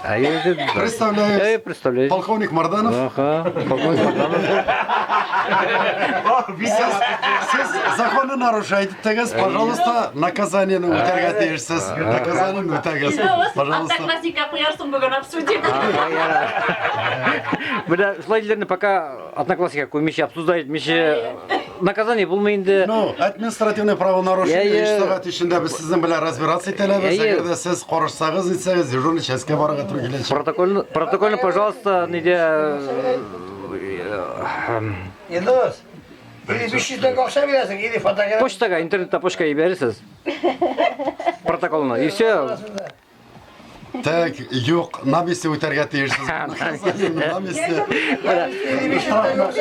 Әйе, Представляюсь. Әйе, представляюсь. Полковник Марданов. Ага, полковник Марданов. Сез, сез законны нарушать иттегез, пожалуйста, наказаниене үтәргә тиешсез. Наказаниене үтәгез. Пожалуйста. Одноклассника куярсың бүген обсудим. Менә шулай диләрне пока одноклассника куймыйча обсуждать итмичә наказание булмый инде. Ну, административное правонарушение Әйе. 3 сәгать эчендә без сезнең белән разбираться итәләбез. Әйе. Әгәр дә сез карышсагыз, итсәгез, дежурный частька барырга туры киләчәк. Протокольны, протокольны, пожалуйста, нидә Илдус, или 500 тәңкә акча бирәсең, или фотография. почтага, интернетта почтага җибәрерсез. Протоколны. И все. Так, юк, на месте үтәргә тиешсез. Наказание на месте.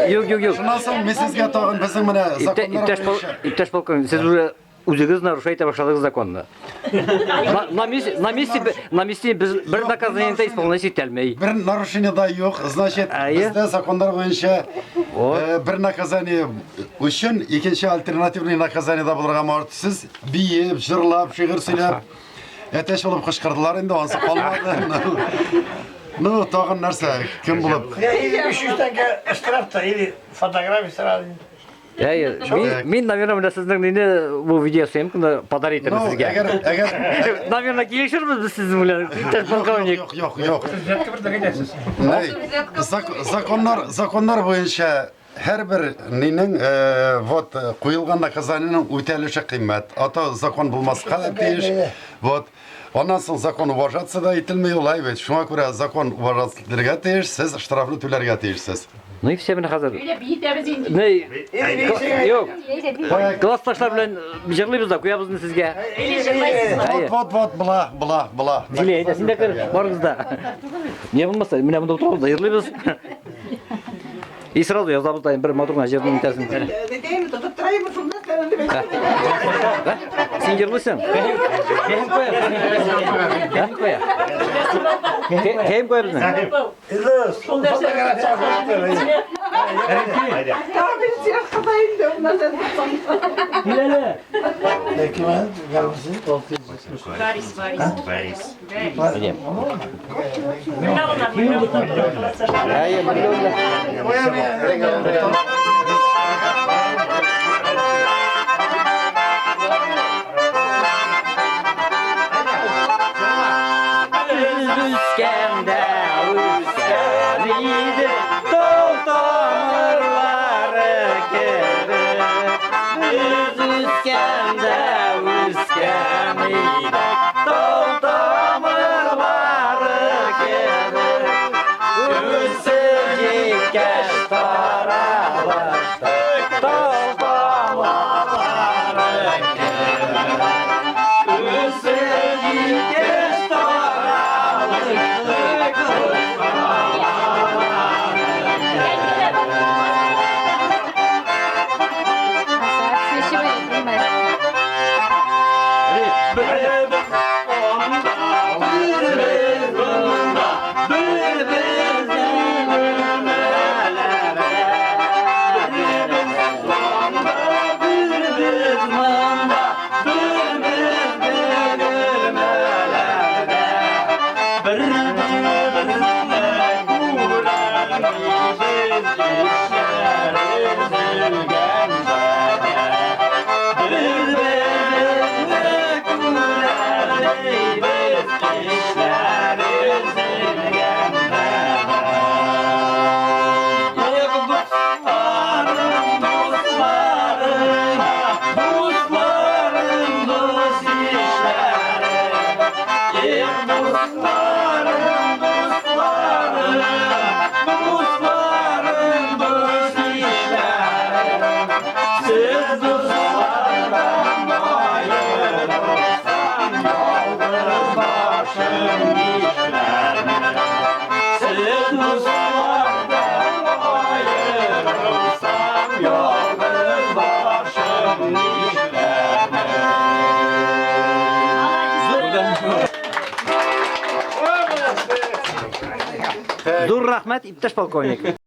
Юк, юк, юк. Шуннан соң мин сезгә тагын безнең менә законнар Иптәш, буенча иптәш полковник, сез уже үзегез нарушать итә башладыгыз законны. На, на месте, на месте, на месте без бер наказание дә исполнять итәлмәй. Бер нарушение да юк, значит, Әйе. бездә законнар буенча Вот. бер наказание өчен икенче альтернативный наказание да булырга может. Сез биеп, җырлап, шигырь сөйләп, әтәч булып кычкырдылар инде, ансы калмады. Ну, тагын нәрсә, кем булып? Я или 500 тәңкә штраф та, или фотография сразу. Әйе, мин, мин, наверное, менә сезнең мине бу видеосъемканы подарить итәм Ну, сезгә. әгәр, әгәр, Наверное, килешербез без сезнең белән, иптәш полковник. Юк, юк, юк. Ней, законнар, законнар буенча һәрбер нинең вот куелган наказаниенең үтәлеше кыйммәт. Ата закон булмаска тиеш. Вот. Аннан соң закон уважаться да ителми улай бит. Шуңа күрә закон уважаться ителергә тиеш, сез штрафны түләргә тиешсез. Ну и все менә хәзер. Өйлә биетәбез инде. Ней, Или 500 юк. Классташлар белән җырлыйбыз да куябыз инде сезгә. Вот, вот, вот, була, була, була. Дилә, әйдә, син дә кер, барыгыз да. Не булмаса, менә монда утырабыз да җырлыйбыз. И сразу язабыз да бер матур гына җырны итәсең. Тотып торайым шунда. Син җырлыйсың? Кем куя? Кем куя? Кем куя безне? Илдус, фотография куеп. Кем гармысы? Борис, Борис. Борис. Менә алар, менә алар. Әйе, менә. Үскәндә үскән иде тал тамырлары кебек. Без үскәндә үскән иде тал тамырлары кебек. Үсеп җиткәч таралыштык тал тамырлары кебек. Үсеп җиткәч таралыштык тал тамырлары кебек. Бер анда, бер без монда, бер безнең өмәләрдә. Бер без анда, бер без монда, бер безнең өмәләрдә. Бер беребезне күрәлмибез, эшләр өзелгәндә. Бер беребезне күрәлмибез, эшләр өзелгәндә. Эх, дусларым, дусларым, дусларым, дус ишләрем. Эх, дусларым, дусларым, дусларым, дус ишләрем. Сез дуслардан аерылсам, ялгыз башым нишләрмен? Сез дуслардан аерылсам, ялгыз башым нишләрмен? Зур рәхмәт, иптәш полковник.